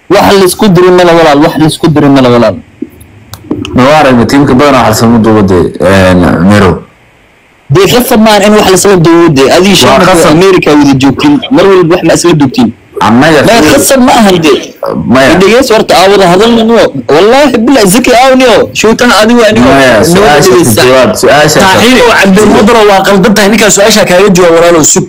Wax laisku diri mala walaal, wax laisku diri mala walaal. Ma aragna tiimka badan waxaa sama duubade Mero. Dee khasab maan in wax lasla duubo dee adii Waa shan khasab. America wada joogtiin, mar walba wax ma isla duubtiin. Annaga ma khasab ma ahan dee. Maya. Dhegeys horta, aa wada hadalnaniyo, wallaahi billah zaki aawniyo shuutaha adigu anigo. Maya, su-aasha ku jawaab su-aasha. Saaxiibow Cabdilmudro, waa qaldan tahay ninkaa su-aasha kaaga jawaab walaalow, sug.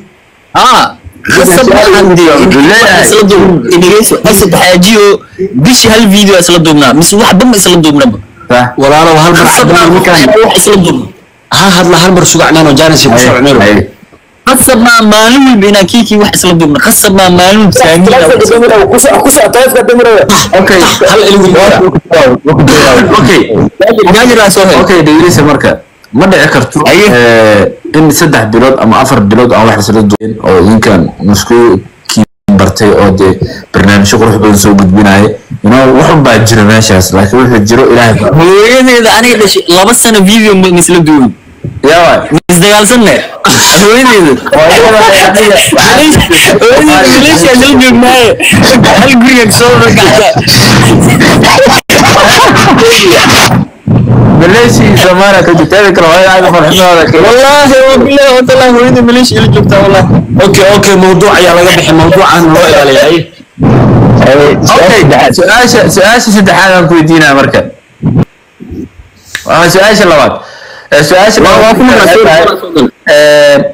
Haa, khasab ma ahan dee in wax isla duub. Dhegeyso, Asad Xaajiyo, bishii hal video isla duubnaa mise waxba ma isla duubnaba? Sax. Walaalow hal mar khasab ma Cabdilmudro ninkaan wax isla duubno. Ha hadla, hal mar sugacnaan oo jaanis ku soo Cumero. Haye. Khasab maa maalin walba inaan kiikii wax isla duubno, khasab maa maalin walba saamiina wax isla. Okay. Hal ilwi. Okay. Jaajiraa soo hel. Okay, dhegeysa, marka ma dhici karto Haye. In 3 bilood ama 4 bilood aan wax isla duubin oo idinkan isku kiin bartay oo dee barnaamijyo qurux badan soo gudbinaya, waxun baa jiro meeshaas, laakiin wuxuu jiro Ilaahay baa. Hooyadeeda aniga dhashay 2 sano video ma isla duubin. Yaa waay. Isdagaalsanne hooyadeeda, hooyadeeda Malaysia isla joognaaye, hal guriga soo ragacda. Malaysia iyo Soomaaliya ka jirta teeda kale hooyada aad farxadooda ka. Wallaahi wabillahi watallahi, hooyada Malaysia ila joogtaa wallahi. Okay, mawduuc ayaa laga bixi, mawduucan loo ilaaliyay. Okay, su-aasha saddexaad aan ku weydiinaya marka waa su-aasha labaad. Su-aasha labaad waxay tahay,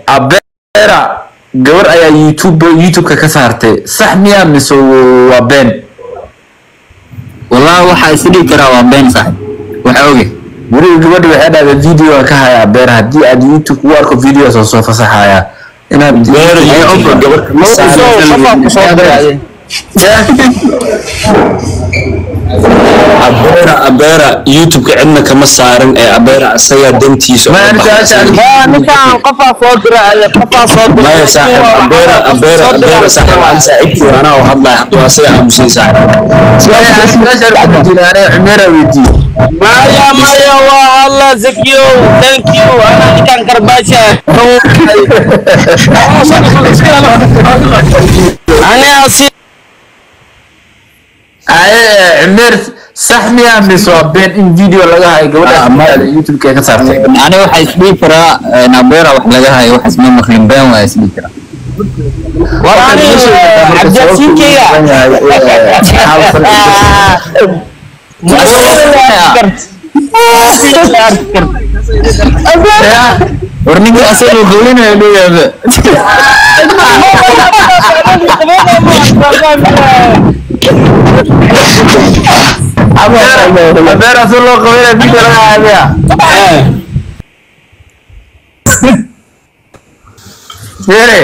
Abera gabar ayaa YouTube-ka ka saartay, sax miyaa mise waa been? Wallahi waxaa is dhihi karaa waa been saaxib, waxa oge. Weliba gabadha waxay dhahday video aan ka haya Abera, haddii aad YouTube kugu arko video soo soo fasaxaya inaad Beer YouTube gabar kama saarin. Abera, Abera YouTube-ka cidna kama saarin ee Abera asagaa dantiisa Ma uga ani baxay. Ninkaan qofaa soo dira, qofaa soo dira. Maya saaxib, Abera, Abera, Abera saaxib, aan saaxiibkii anaa oo hadlaya hadda waa asaga aamusay saaxib. Su-aasha aan ku weydiinaya aniga Cumera weydiiye. Maya, maya, waa Allah Zakiyo, thank you. Ana ninkaan karbaasha ani asi. Aye, Cumer, sax miyaa mise waa been in video laga hayo gabadhaas YouTube-ka ka saartay? Aniga waxaa is dhihi karaa Abera wax laga hayo, waxaas ma maqlin, been waa is dhihi karaa. War ani Cabdiyaasiinkeyga. War ninka asagoo goynayo leeyahay. Abera si loo qabanaya video laga hayo. Yere.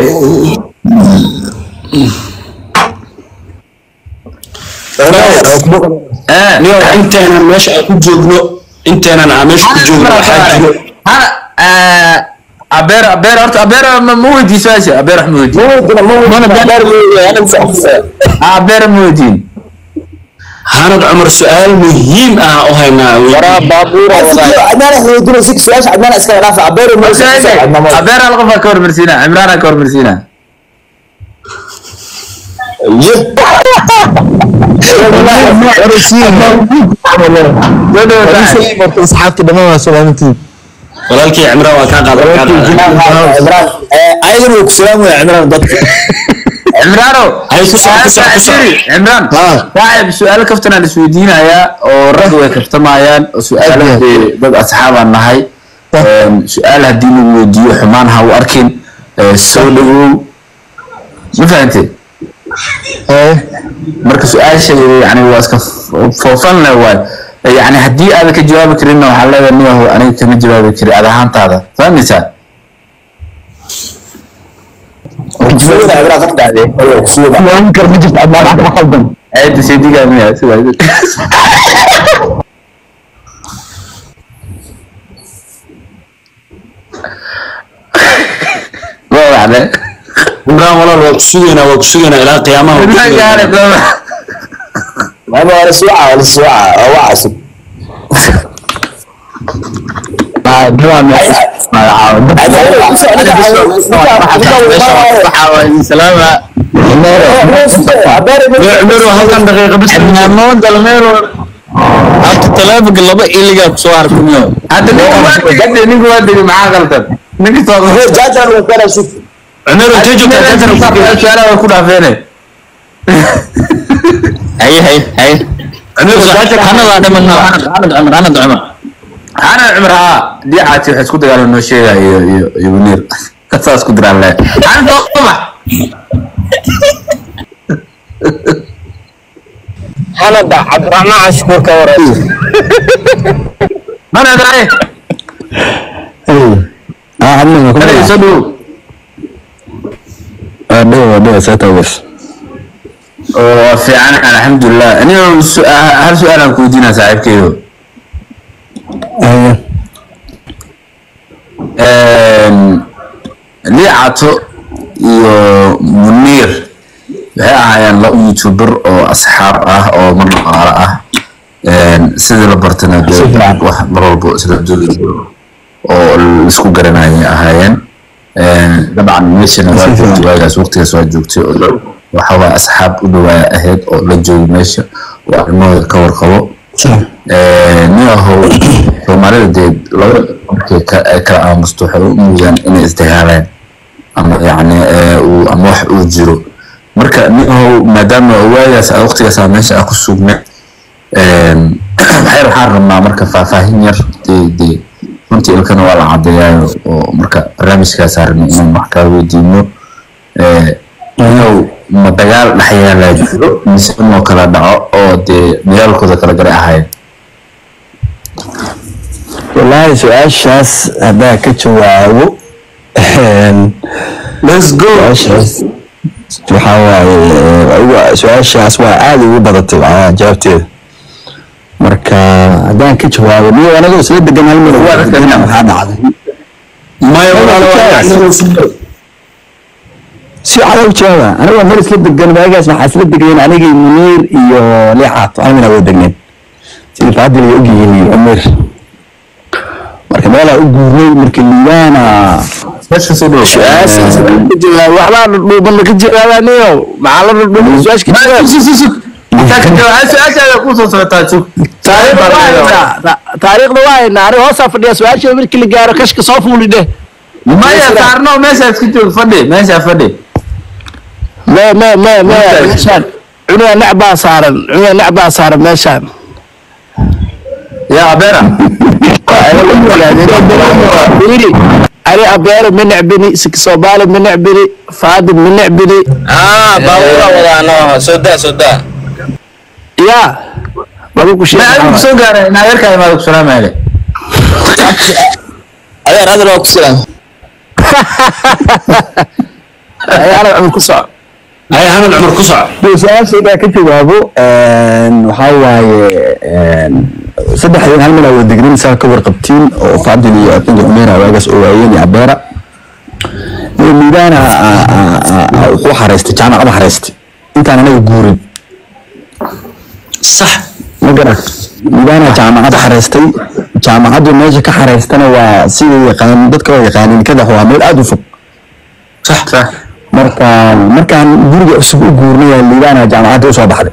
Niyo, inteenan meesha aan ku joogno, inteenan aan meesha ku joogno waxaa jiro. Hana Abera, Abera horta, Abera ma weydiin su-aasha, Abera wax ma weydiin. Abera ma weydiin. Hanad Cumar, su-aal muhiim ah u haynaa. Abera hal qof ka hormarsiina, Cimraan ka hormarsiina. Asxaabta dhammaan waa salaamantiin. Walaalkii Cimraan waa kaa qaadan, kaa qaadan. Ayagana way ku salaamaya Cimraan dadka. Cimraano. Hay, ku soco, ku soco, ku soco. Cimraan saaxib, su-aal kaftanaan isweydiinayaa oo rag way kaftamayaan oo su-aal dee dad asxaabaan nahay. Su-aal haddii lagu weydiiyo xumaan ha u arkin. Soo dhawow, ma fahantay? Marka su-aasha yani waa iska foofan leh waay, yani haddii aadan ka jawaabi karinna waxaa leedahay niyahow aniga kama jawaabi karin ad ahaantaada, fahmaysaa? Ceebta seedigaa miya sidaa? Waa waxde. Cimraan walaal, waa ku sugaynaa, waa ku sugaynaa ilaa qiyaamaha waa ku sugaynaa. Salaama. Cumar halkan daqiiqo bas. Adnaano dalmeero. Habta taleefanka laba iligaa kusoo harkumiyo. Hadda ninka waa degay, ninka waa degay, maxaa qaldan? Ninka soo Cumar intee joogtaa? Jaajar ku geeyo. Su'aalaha way ku dhaafeene. Haye haye haye. Cumar hanadaa dhiman, hanad Cumar, hanad Cumar. Ana Cumar haa, diicaati waxay isku dagaalan noo sheegaya iyo Muniir. Saas ku diraan le. Ana soo bax. Hanada Cabdiraxmaan Cashkuur ka waraysa. Mana daay. Ana soo dhow. Oo fiican, alxamdulilah. Aniga hal su'aal aan ku weydiinaa saaxiibkeyo. Liicato iyo Muniir waxay ahaayeen laba youtuber oo asxaab ah oo mar dhaqaale ah. Sidii la bartana dee wax mar walbo isla joogi oo laisku garanayay ahaayeen. Dabcan meeshana waa joogtay waagaas, waqtigaas waa joogtay, oo waxa waa asxaab u dhawaaya ahayd oo la joogay meesha oo arrimahooda ka warqabo. Nin ahow, Soomaalida dee laba markay ay kala aamusto waxay u muudaan inay isdagaaleen ama yacni ama wax uu jiro. Marka nin ahow, maadaama waagaas aad waqtigaas aad meesha aad ku sugnayd, waxaan rabnaa marka faahfaahin yar. Dee runtii ilkana waa la caddeeyaayo, oo marka barnaamijkaas rabnay inaan wax kaa weydiino. Inow ma dagaal dhex yaalaa jiro mise inuu kala dhaco oo dee dagaalkooda kala garay ahaayeen? Wallaahi su-aashaas haddaa ka jawaabo, Let's go. Su-aashaas waxaa waaye, su-aashaas waa aada ugu badatay macnaha jawaabteeda. Marka haddaan ka jawaabo, niyo anagoo isla degan hal meel waxaa dhacday. Maya. Si cad u jawaaba, anigoo meel isla degan waagaas waxaa isla degayen anigii Muniir iyo Liixaat, hal meel wada degneen, sida Faadil ay ogyihiin iyo Amir. Marka meelaa u guurnay marka Liibaana Su-aashaas ka jawaab, waxbaa dhudhuuban ka jawaabaniyo, maxaa la dhudhuuban? Su-aasha ka jawaab. Su-aashaada kusoo socotaa, sug. Taariikhda waa haynaa, taariikhda waa haynaa. Aniga hoosaa fadhiya, su-aasha markii la gaaro kashka soo fuuli dheh. Maya, saarno meesha iska joog, fadhi meesha fadhi. Me me me me, meeshaan cunuga nac baa saaran, cunuga nac baa saaran meeshaan. Yaa abeera. Yiri ani abeero ma necbini, sik Soomaali ma necbini, Faadil ma necbini. Baabuura wadaano, soo daa, soo daa. Yaa lagu ku Ma adigu sheegay soo gaaray in adeerkaa imaado ku salaamayle. Adeer, adeer waa ku salaam. Ana Cumar ku soco. Haye, hanad Cumar ku soco. Su-aashaydaa ka jawaabo, waxaa waaye saddexdeen hal meel aa wada degnin saa ka warqabtiin, oo Faadil iyo Atinka Cumeera waagaas oo waayeen iyo Abeera. Miidaana wuxuu xareystay jaamacada, xareystay intaan anaga guurin. Sax. Ma garat? Miidaana jaamacad xareystay, jaamacaddu meesha ka xareystana waa sida yaqaan dadka waa yaqaanin kadax, waa meel aada u fog. Sax. Marka markaan guriga cusub u guurnay Liibaana jaamacadda usoo baxday.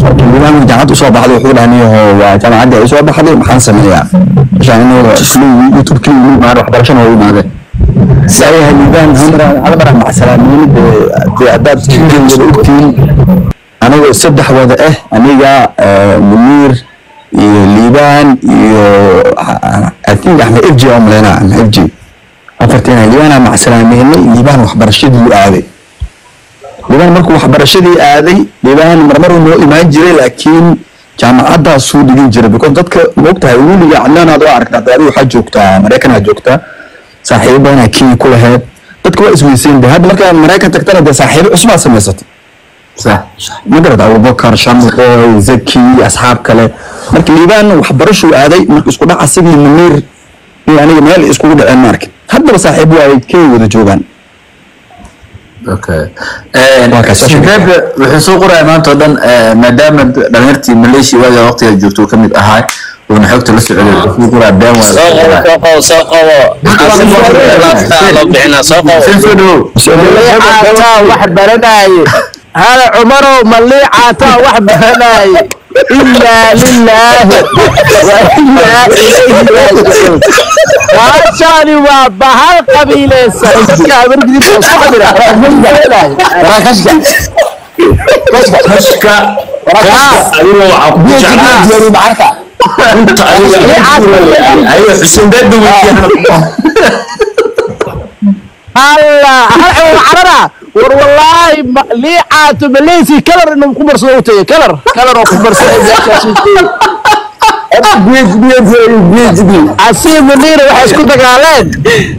Marka Liibaan jaamacadda usoo baxday wuxuu dhahay, niyaho waa jaamacadda ay usoo baxday, maxaan sameeyaa meeshaan? Inuu YouTube keliya igu imaado, waxbarashana waa u imaadeen. Sayaha Liibaan hal mar aan macsalaameyni. Dee haddaad wada ogtihiin, anagoo saddex wada ah, aniga, Muniir iyo Liibaan iyo I think Axmed FJ oo maleynaa, Axmed FJ, afartiina Liibaan aan macsalaamaynay. Liibaan waxbarashadii u aaday. Liibaan markuu waxbarashadii aaday, Liibaan marmar uu noo imaan jiray, laakiin jaamacaddaasuu dhigin jiray, because dadka maogtahay weliga Cadnaan aad waa aragtaa, hadda adigu waxaa joogtaa Maraykan, aad joogtaa, saaxiibo badanaa Kenya ku lahayd, dadka waa isweysiin. De hadda markaa Maraykan tagtana dee saaxiibo cusub aad samaysatay. Sax. Ma garad? Abubakar Shamqoy, Zaki, asxaab kale. Marka Liibaan waxbarashuu aaday, marka isku dhac asigii Muniir iyo aniga meel iskugu dhaceen ma arkin. Haddaba saaxiib waayay, Kenya wada joogaan. Okay. Waa kaas. Sinkebe wuxuu soo qoraya maanta oo dhan, maadaama dhalinyartii Malaysia waaga waqtiga joogto uu ka mid ahaa, Uuna xogta la socday qofkii qoraa been waa. Soo qabo, soo qabo, soo qabo. Loo bixinaa, soo qabo. Xuseen, soo dhawow. Maliicaataa wax baranaaye. Hala Cumarow, maliicaataa wax baranaaye. Inaa lilaahi wa inaa ilayhi raajicuun. Baashani waa bahal qabiilaysan. Dadka habargidibka isku xidhira. Kashka Kashka, adiga waxaa kugu jeclaa runta adiga. Adiga Xuseen Beebe weydiiya. Halla hal cumar carara. War wallaahi, liicaato maleysi kalar inuu ku barsado u tagay, kalar kalar oo ku barsaday meeshaas u tagay. Asiib Muniir waxay isku dagaaleen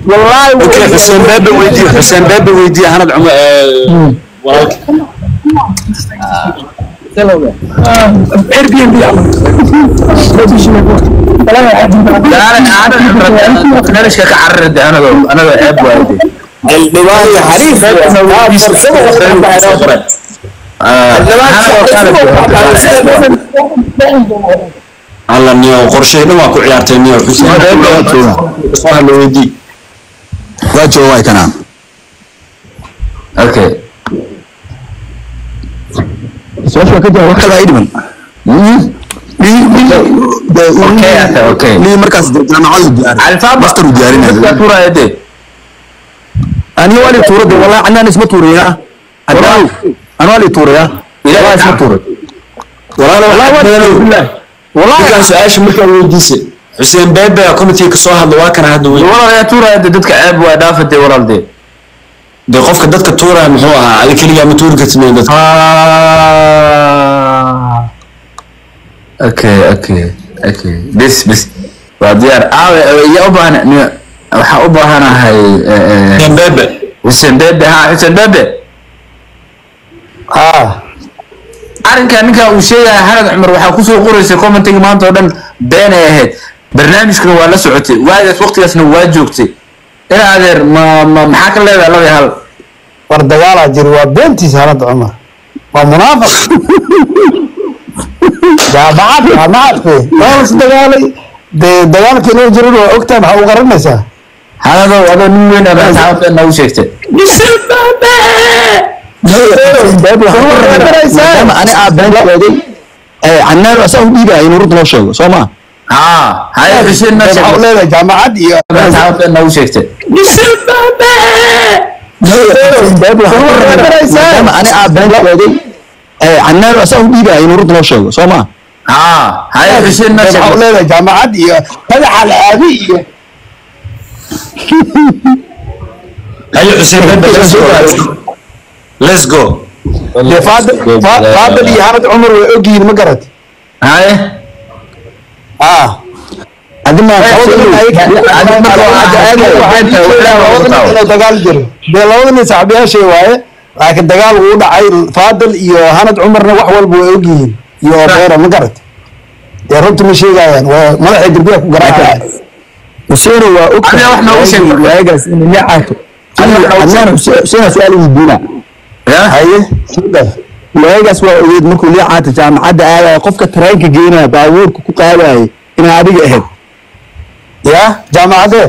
wallaahi. Okay, Xuseen Beebe weydiiya, Xuseen Beebe weydiiya Hanad Cumar, walaalka. Narishka ka cararade, anagoo ceeb waayde. Xildhibaan iyo xariif waa farsamo. Alla niyo, qorshe dhan waa ku ciyaartay niyo. Xuseen soo hadla, weydii. Waa jooga, waay kanaa. Okay. Su-aasha waa ka jawaab, wax kale ii dhiman. Okay. Lii markaas jaamacadu diyaarin, master uu diyaarinaya. Tuuraya de. Ani waa li tuura de, wallahi anaan isma tuuraya. Adnaan, ana waa li tuuraya, wallahi isma tuuray. Walaalo, ninkaan su-aasha markaa weydiisay Xuseen Beebe committee ka soo hadla, waa kana hadda wey. Walaal, ayaa tuuraya de, dadka ceeb waa dhaafade walaal de. Dee qofka dadka tuuraya muxuu ahaa? Adi keligaa ma tuuri kartid meel dadka. Okay, bes bes, waa diyaar. Aawe iya u baahan? Waxaa u baahanahay Xuseen Beebe. Xuseen Bebe. Ha, Xuseen Bebe. Ha. Arrinkan ninka uu sheegaya Hanad Cumar waxaa kusoo qoraysay commentiga maanta oo dhan beenay ahayd. Barnaamijkana waa la socotay waagaas, waqtigaasna waa joogtay. Ina adeer, ma maxaa ka leedahay laba iyo hal? War dagaalaa jiri, waa beentiisa. Hanad Cumar waa munaafiq. Jaamacad jaamacadke waa las dagaalay dee, dagaalkii inuu jirin waa ogtahay, maxaa u qaranaysaa? Hanadow, adoo nin weyn ah maxaa been noogu sheegtay? Maadaama ani aa been sheegay, Canaan asaa u dhiibaya inuu runta noo sheego, soo maa? Haa, haye Xuseen, noo maxaa u sheeg. leedahay jaamacad iyo Maxaa been noogu sheegtay? Maadaama ani aa been sheegay, Canaan asaa u dhiibaya inuu runta noo sheego, soo maa? Haa, haye Xuseen, noo maxaa u sheeg. leedahay jaamacad iyo madaxa la aabi iyo Haye Xuseen Beebe, let's go, let's go. Dee Faadil, Faadil iyo Hanad Cumar way ogyihiin, ma garat? Haye. Ah. Adi ma Labada nin inuu dagaal jiro dee, labada nin saaxiibayaashay waaye, laakiin dagaal wuu dhacay. Faadil iyo Hanad Cumarna wax walba way ogyihiin iyo Beera, ma garat? Dee runta ma sheegayaan, waa madaxay derbiga ku garaacayaan. Xuseen waa og Adiga wax noogu sheeg marka. waagaas inuu nicaato. Cadnaan, Xuseen su'aal weydiina. Haye. Waagaas waa ogeyd markuu liicaata jaamacadda aadaya, qofka tareenka geynaya, baabuurka ku qaadaya, inaa adiga ahayd. Ya jaamacadee?